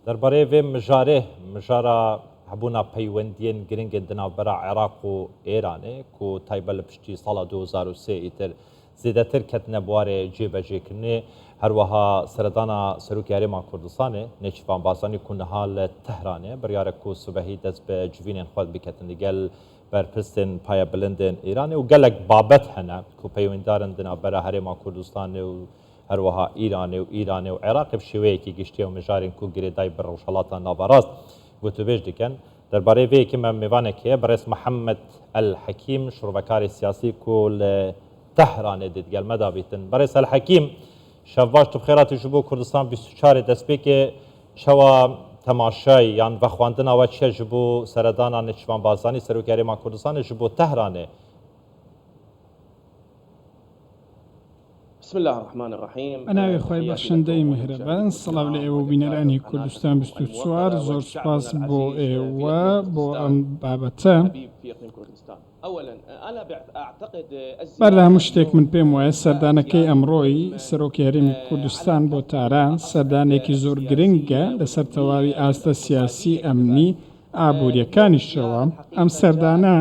Derbarê vê mijarê, mijara hebûna peywendiyên giring ên di navbera Iraq û Êranê ku taybet li piştî sala 2003 îtir zêdetir ketine biwarê cêbecêkirinê, herwiha seredana Serokê Herêma Kurdistanê Nêçîrvan Barzanî ku niha li Tehranê ye, biryar e ku sibehî dest bi civînên xwe biketin digel berpirsên payebilindên Îranê û gelek babet hene ku peywendîdar in di navbera Herêma Kurdistanê û Her wiha Îranê û Îranê û Iraqê bi şêweyekî giştî ew mijarên ku girêdayî bi Rojhilata Naverast gotûbêj dikin. Derbarê vê yekê me mêvanek heye, birêz Mihemed El Hekîm, şirovekarê siyasî ku li Tehranê dê digel me de bîtin. Birêz El Hekîm, şev baş, tu bi xêr hatî ji bo Kurdistan 24 ê destpêkê çawa temaşay yan vexwendina we çi ye ji bo seredana Nêçîrvan Barzanî, Serokê Herêma Kurdistanê ji bo Tehranê? بە ناوی خوای بەخشندەی میهرەبان سڵاو لە ئێوە و بینەرانی کوردستان 24 زۆر سوپاس بۆ ئێوە بۆ ئەم بابەتە. بەر لە هەموو شتێک من پێم وایە سەردانەکەی ئەمڕۆی سەرۆکی هەرێمی کوردستان بۆ تاران سەردانێکی زۆر گرنگە لەسەر تەواوی ئاستە سیاسی، ئەمنی، ئابوورییەکانیشەوە. ئەم سەردانە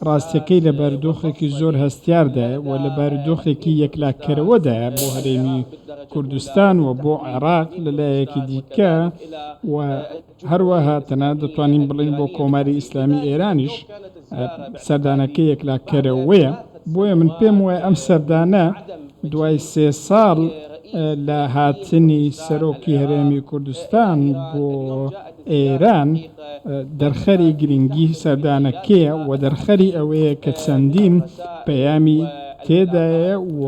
ڕاستیەکەی لە بارودۆخێکی زۆر هەستیاردایە و لە بارودۆخێکی یەکلاکەرەوەدایە بۆ هەرێمی کوردستان و بۆ عێراق لە لایەکی دیکە و هەروەها تەنانەت دەتوانین بڵێین بۆ کۆماری ئیسلامی ئێرانیش سەردانەکەی یەکلاکەرەوەیە. بۆیە من پێم وایە ئەم سەردانە دوای سێ ساڵ لە هاتنی سەرۆکی هەرێمی کوردستان بۆ ئێران دەرخەری گرنگی سەردانەکەیە و دەرخەری ئەوەیە کە چەندین پەیامی تێدایە و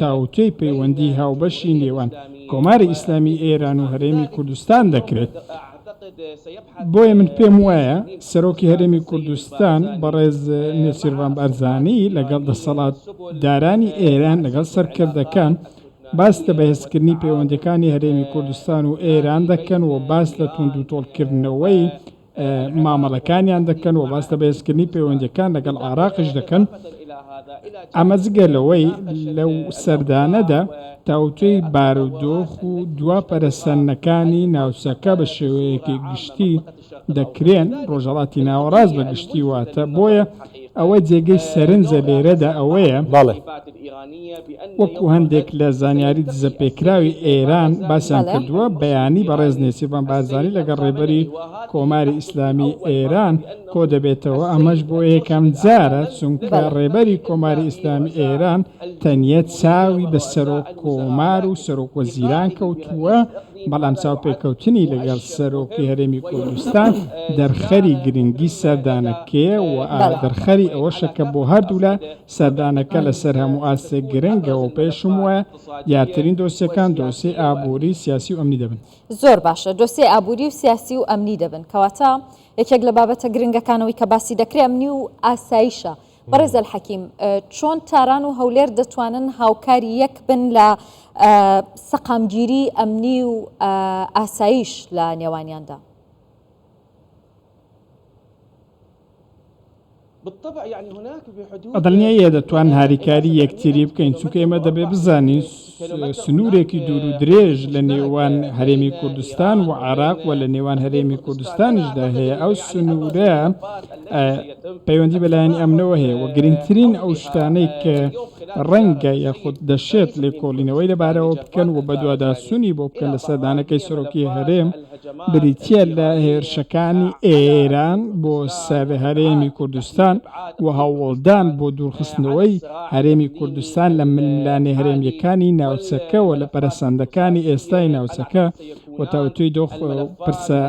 تاوتوێی پەیوەندی هاوبەشی نێوان کۆماری ئیسلامی ئێران و هەرێمی کوردستان دەکرێت. بۆیە من پێم وایە سەرۆکی هەرێمی کوردستان بەڕێز نێچیرڤان بارزانی لەگەڵ دەسەڵاتدارانی ئێران لەگەڵ سەرکردەکان باس لە بەهێزکردنی پەیوەندیەکانی هەرێمی کوردستان و ئێران دەکەن و باس لە توندوتۆڵکردنەوەی مامەڵەکانیان دەکەن و باس لە بەهێزکردنی پەیوەندیەکان لەگەڵ عێراقیش دەکەن. ئەمە جگە لەوەی لەو سەردانەدا تاوتوێی بارودۆخ و دوا پەرەسەندنەکانی ناوچەکە بە شێوەیەکی گشتی دەکرێن، ڕۆژهەڵاتی ناوەڕاست بە گشتی واتە، بۆیە ئەوەی جێگەی سەرنجە لێرەدا ئەوەیە، وەکو هەندێک لە زانیاری دزەپێکراوی ئێران باسیان کردووە، بەیانی بەڕێز نێچیرڤان بارزانی لەگەڵ ڕێبەری کۆماری ئیسلامی ئێران کۆدەبێتەوە، ئەمەش بۆ یەکەم جارە، چونکە ڕێبەری کۆماری ئیسلامی ئێران تەنیا چاوی بە سەرۆک کۆمار و سەرۆک وەزیران کەوتووە، بەڵام چاوپێکەوتنی لەگەڵ سەرۆکی هەرێمی کوردستان دەرخەری گرنگی سەردانەکەیە و دەرخەری ئەوەشە کە بۆ هەردوولا سەردانەکە لەسەر هەموو ئاستێک گرنگە و پێشم وایە دیارترین دۆسیەکان دۆسیەی ئابووری، سیاسی و ئەمنی دەبن. زۆر باشە، دۆسیەی ئابووری و سیاسی و ئەمنی دەبن، کەواتە یەکێک لە بابەتە گرنگەکانەوەی کە باسی دەکرێت ئەمنی و ئاسایشە. بەڕێز ئەلحەکیم، چۆن تاران و هەولێر دەتوانن هاوکاری یەک بن لە سەقامگیری ئەمنی و ئاسایش لە نێوانیاندا؟ بەدڵنیاییە دەتوانن هاریکاری یەکتری بکەین، چونکە ئێمە دەبێ بزانین سنوورێکی دوور و درێژ لە نێوان هەرێمی کوردستان و عێراق و لە نێوان هەرێمی کوردستانیشدا هەیە، ئەو سنوورە پەیوەندی بە لایەنی ئەمنەوە هەیە و گرنگترین ئەو شتانەی کە ڕەنگە یاخود دەشێت لێکۆڵینەوەی لەبارەوە بکەن و بەدواداچوونی بۆ بکەن لە سەردانەکەی سەرۆکی هەرێم بریتییە لە هێرشەکانی ئێران بۆ سەر هەرێمی کوردستان و هەوڵدان بۆ دوورخستنەوەی هەرێمی کوردستان لە ململانێ هەرێمییەکانی ناوچەکە و لە پەرەسەندەکانی ئێستای ناوچەکە و تاوتوێی دۆخ و پرسە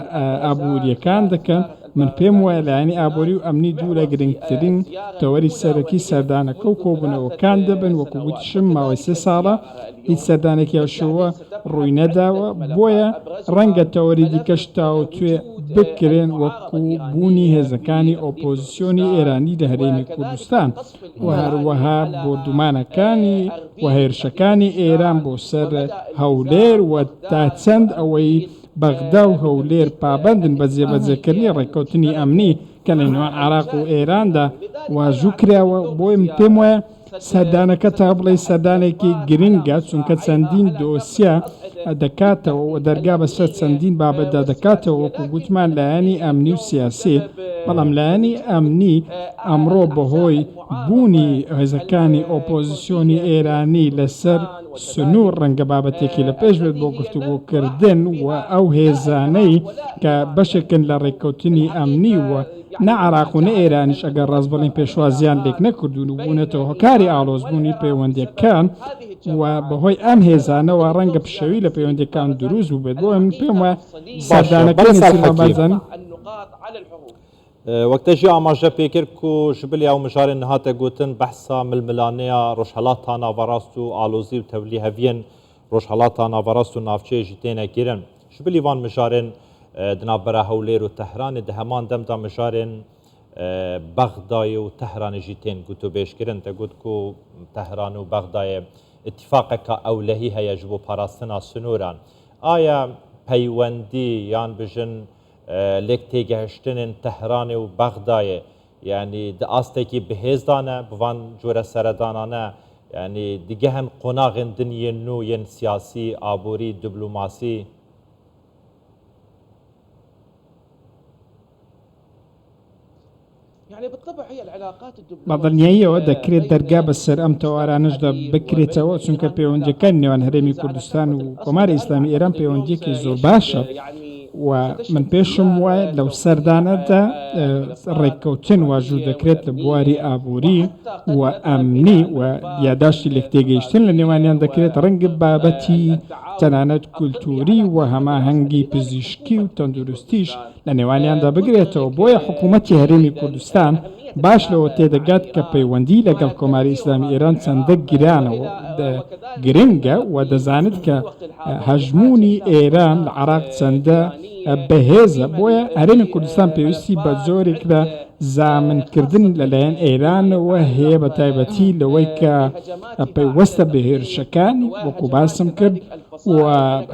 ئابوورییەکان دەکەن. من پێم وایە لایەنی ئابووری و ئەمنی دوو لە گرنگترین تەوەری سەرەکی سەردانەکە و کۆبوونەوەکان دەبن، وەکو گوتیشم ماوەی سێ ساڵە هیچ سەردانێکی هاوشێوە ڕووی نەداوە، بۆیە ڕەنگە تەوەری دیکەش تاوتوێ بکرێن وەکو بوونی هێزەکانی ئۆپۆزسیۆنی ئێرانی لە هەرێمی کوردستان و هەروەها بۆردومانەکانی و هێرشەکانی ئێران بۆ سەر هەولێر و تا چەند ئەوەی بەغدا و هەولێر پابەندن بە جێبەجێکردنی ڕێککەوتنی ئەمنی کە لە نێوان عێراق و ئێراندا واژوو کراوە، بۆیە من پێم وایە سەردانەکە تا بڵێی سەردانێکی گرنگە، چونکە چەندین دۆسیە دەکاتەوە و دەرگا بەسەر چەندین بابەتدا دەکاتەوە وەکو گوتمان لایەنی ئەمنی و سیاسی، بەڵام لایەنی ئەمنی ئەمڕۆ بەهۆی بوونی هێزەکانی ئۆپۆزسیۆنی ئێرانی لەسەر سنوور ڕەنگە بابەتێکی لە پێش بێت بۆ گفتوگۆکردن و ئەو هێزانەی کە بەشێکن لە ڕێککەوتنی ئەمنی و نە عێراق و نە ئێرانیش ئەگەر ڕاست بڵێین پێشوازیان لێک نەکردوون و بوونەتە هۆکاری ئاڵۆزبوونی پەیوەندییەکان و بەهۆی ئەم هێزانەوە ڕەنگە پشێوی لە پەیوەندییەکان دروست بووبێت بۆیە من پێم وایە باشە سەردانەکەی بەڕێز نێچیرڤان حەکیم بارزانی وەک te jî amaje pê kir ku ji bilî ew mijarên nihate gotin behsa milmilaneya Rojhilata Naverast û alozî û tevlîheviyên Rojhilata Naverast û navçeyê jî têne kirin. Ji bilî van mijarên di navbera Hewlêr û Tehranê di heman dem de mijarên Bexdayê û Tehranê jî tên gotûbêjkirin. Te got ku Tehran û Bexdayê îtîfaqeka ewlehî heye ji bo parastina sinûran. Aya peywendî yan bijin lêktêgehiştinên Tehranê û Bexdayê yanî di astekî bihêz de ne, bi van cure seredanane yanî digehin qonaxên din yên nû yên siyasî, aborî, diplomasî. بە دڵنیاییەوە دەکرێت دەرگا بەسەر ئەم تەوارانەشدا بکرێتەوە، چونکە پەیوەندییەکانی نێوان هەرێمی کوردستان و کۆماری ئیسلامی ئێران پەیوەندییەکی زۆر باشە و من پێشم وایە لەو سەردانەدا ڕێککەوتن واژوو دەکرێت لە بواری ئابووری و ئەمنی و یاداشتی لێکتێگەیشتن لە نێوانیان دەکرێت، ڕەنگە بابەتی تەنانەت کولتووری و هەماهەنگی پزیشکی و تەندروستیش لە نێوانیاندا بگرێتەوە، بۆیە حکوومەتی هەرێمی کوردستان باش لەوە تێدەگات کە پەیوەندی لەگەڵ کۆماری ئیسلامی ئێران چەندە گرانە و گرنگە و دەزانێت کە هەژموونی ئێران لە عێراق چەندە بەهێزە، بۆیە هەرێمی کوردستان پێویستی بە جۆرێک لە زامنکردن لەلایەن ئێرانەوە هەیە بە تایبەتی لەوەی کە پەیوەستە بە هێرشەکانی وەکو باسم کرد و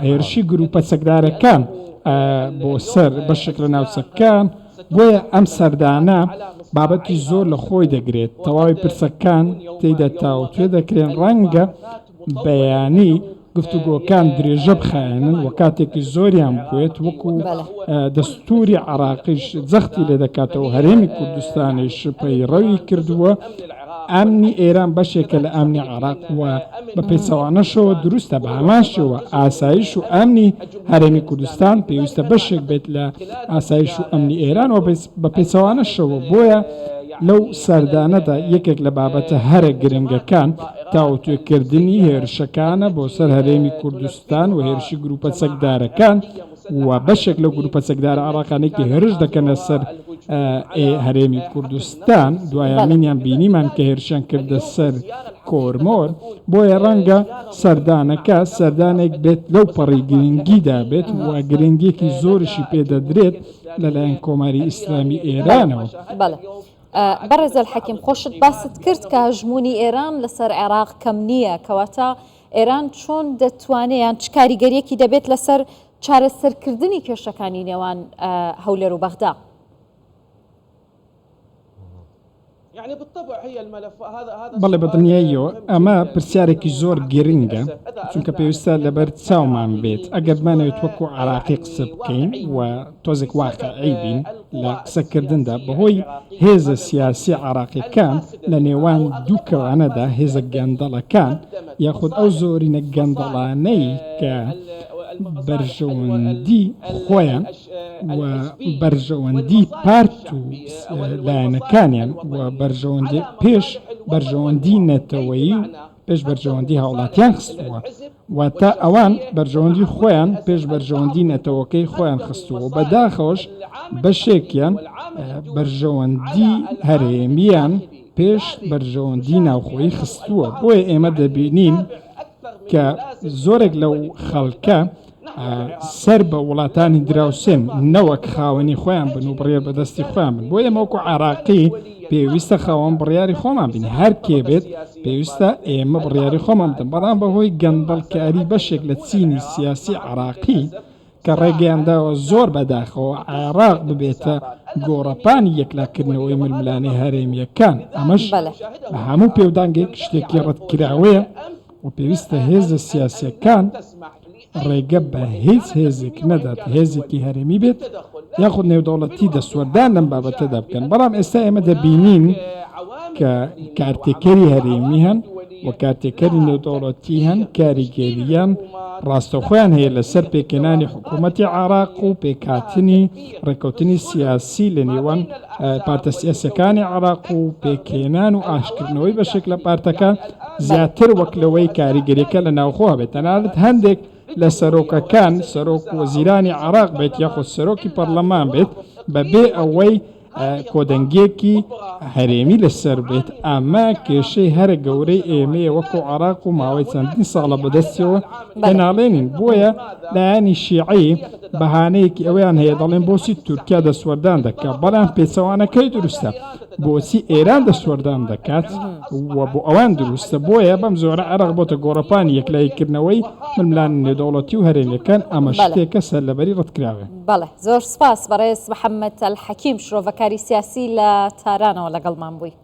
هێرشی گروپە چەکدارەکان بۆ سەر بەشێک لە ناوچەکان، بۆیە ئەم سەردانە بابەتی زۆر لە خۆی دەگرێت، تەواوی پرسەکان تێیدا تاوتوێ دەکرێن، ڕەنگە بەیانی گفتوگۆکان درێژە بخایەنن و کاتێکی زۆریان بوێت، وەکو دەستووری عێراقیش جەختی لێ دەکاتەوە، هەرێمی کوردستانیش پەیڕەوی کردووە، ئەمنی ئێران بەشێکە لە ئەمنی عێراق و بە پێچەوانەشەوە دروستە، بە هەمان شێوە ئاسایش و ئەمنی هەرێمی کوردستان پێویستە بەشێک بێت لە ئاسایش و ئەمنی ئێران و بە پێچەوانەشەوە، بۆیە لەو سەردانەدا یەکێک لە بابەتە هەرە گرنگەکان تاوتوێکردنی هێرشەکانە بۆ سەر هەرێمی کوردستان و هێرشی گروپە چەکدارەکان و بەشێک لەو گروپە چەکدارە عێراقانەی کە هێرش دەکەنە سەر هەرێمی کوردستان، دوایەمینیان بینیمان کە هێرشیان کردە سەر کۆرمۆر، بۆیە ڕەنگە سەردانەکە سەردانێک بێت لەو پەڕی گرنگیدا بێت و گرنگیەکی زۆریشی پێدەدرێت لەلایەن کۆماری ئیسلامی ئێرانەوە. بەڵێ بەڕێز ئەلحەکیم خۆشت باست کرد کە هەژموونی ئێران لەسەر عێراق کەم نییە، کەواتە ئێران چۆن دەتوانێت یان چ کاریگەریەکی دەبێت لەسەر چارەسەرکردنی کێشەکانی نێوان هەولێر و بەغدا؟ بەڵێ بەدڵنیاییەوە ئەمە پرسیارێکی زۆر گرنگە چونکە پێویستە لەبەر چاومان بێت ئەگەر بمانەوێت وەکو عراقی قسە بکەین و تۆزێک واقعی بین لە قسەکردندا بەهۆی هێزە سیاسی عراقیەکان لە نێوان دوو کەوانەدا هێزە گەندەڵەکان یاخود ئەو زۆرینە گەندەڵانەی کە بەرژەوەندی خۆیان و بەرژەوەندی پارت و لایەنەکانیان و بەرژەوەندی پێش بەرژەوەندی نەتەوەیی و پێش بەرژەوەندی هاوڵاتیان خستووە واتە ئەوان بەرژەوەندی خۆیان پێش بەرژەوەندی نەتەوەکەی خۆیان خستووە و بەداخەوەش بەشێکیان بەرژەوەندی هەرێمیان پێش بەرژەوەندی ناوخۆیی خستووە بۆیە ئێمە دەبینین کە زۆرێک لەو خەڵکە سەر بە وڵاتانی دراوسێن نەوەک خاوەنی خۆیان بن و بڕیار بەدەستی خۆیان بن بۆ ئێمە وەکو عێراقی پێویستە خاوەن بڕیاری خۆمان بین هەر کێ بێت پێویستە ئێمە بڕیاری خۆمان بدەن بەڵام بەهۆی گەندەڵکاری بەشێک لە چینی سیاسی عێراقی کە ڕێگەیان داوە زۆر بەداخەوە عێراق ببێتە گۆڕەپانی یەکلاکردنەوەی ململانێ هەرێمییەکان، ئەمەش بە هەموو پێودانگێک شتێکی ڕەتکراوەیە و پێویستە هێزە سیاسییەکان. ڕێگە بە هیچ هێزێک نەدات هێزێکی هەرێمی بێت یاخود نێودەوڵەتی دەستوەردان لەم بابەتەدا بکەن، بەڵام ئێستا ئێمە دەبینین کە کارتێکەری هەرێمی هەن و کارتێکەری نێودەوڵەتی هەن کاریگەرییان ڕاستەوخۆیان هەیە لەسەر پێکهێنانی حکوومەتی عێراق و پێکهاتنی ڕێککەوتنی سیاسی لە نێوان پارتە سیاسیەکانی عێراق و پێکهێنان و ئاشکردنەوەی بەشێک لە پارتەکان زیاتر وەک لەوەی کاریگەریەکە لە ناوخۆ هەبێت تەنانەت هەندێک لە سەرۆکەکان سەرۆک وەزیرانی عێراق بێت یاخود سەرۆکی پەرلەمان بێت بەبێ ئەوەی کۆدەنگیەکی هەرێمی لەسەر بێت، ئەمە کێشەی هەرە گەورەی ئێمەیە وەکو عێراق و ماوەی چەندین ساڵە بەدەستیەوە دەناڵێنین، بۆیە لایەنی شیعی بەهانەیەکی ئەوەیان هەیە دەڵێن بۆچی تورکیا دەستوەردان دەکات، بەڵام پێچەوانەکەی دروستە بۆچی ئێران دەستوەردان دەکات و بۆ ئەوان دروستە، بۆیە بەم جۆرە عێراق بۆتە گۆڕەپانی یەکلاییکردنەوەی ململانێ نێودەوڵەتی و هەرێمیەکان، ئەمە شتێکە سەرلەبەری ڕەتکراوە. بەڵێ زۆر سوپاس بەڕێز محەممەد ئەلحەکیم شرۆڤەکاری سیاسی لە تارانەوە لەگەڵمان بووی.